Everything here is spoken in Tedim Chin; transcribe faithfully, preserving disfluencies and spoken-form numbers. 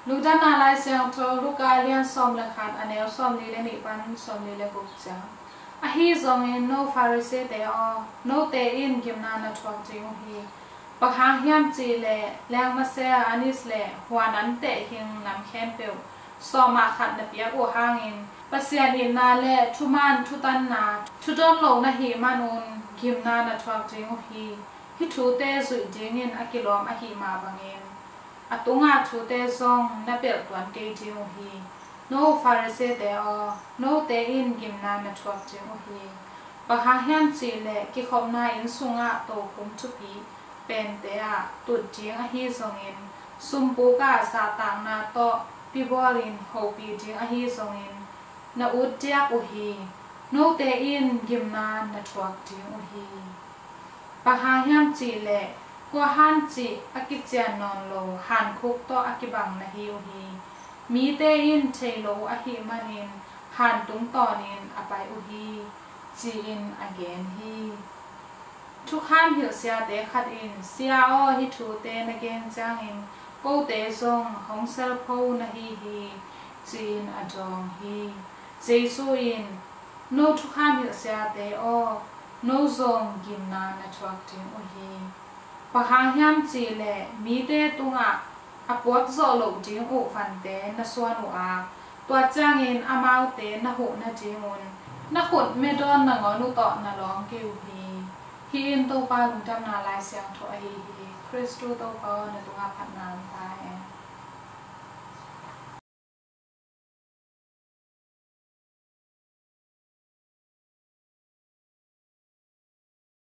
Lungdamna Lai Siangtho, Luka a lian sawm le khat, a neu sawmli le nih pan sawmli le guk ciang. Ahi zongin no Pharisee-te aw, note in gimna na thuak ding uh hi. Bang hang hiam cih leh, lengmase, anis le huan an tehhing nam khempeuh sawm ah khat na piak uh hangin, Pasian itna le thuman thutanna thudon lo na hih manun gimna na thuak ding uh hi. Hih thute zuih dingin a kilawm ahih mah bangin, a tunga thute zong na pelh tuan kei ding uh hi. No Pharisee-te aw, note in gimna na thuak ding uh hi. Bang hang hiam cih leh, kikhopna inn sungah tokhom thupi pente ah tut ding ahi zongin, sumpuk ah zahtakna tawh pibawlin hopih ding ahi zongin, na ut diak uh hi. Note in gimna na thuak ding uh hi. Bang hang hiam cih leh, kua hancih a kician nawn lo hankhuk tawh a kibang na hi uh hi. Mite in thei lo uh ahih manin, han tungtawnin a pai uh hi, ci-in a gen hi. Thukham hilhsiate khat in, Sia aw, hih thute na gen ciangin kote zong hong selpho na hi hi, ci-in a dawng hi. Jesu in, No thukham hilhsiate aw, no zong gimna na thuak ding uh hi. Bang hang hiam cih leh, mite tungah a puak zawh loh ding uh vante na suan uh a, tua ciangin amaute na huh nadingun na khut medawn nangawn uh tawh na lawng kei uh hi. Hih in Topa Lungdamna Lai Siangtho ahi hi. Khristu Topa aw, na tungah phatna om ta hen.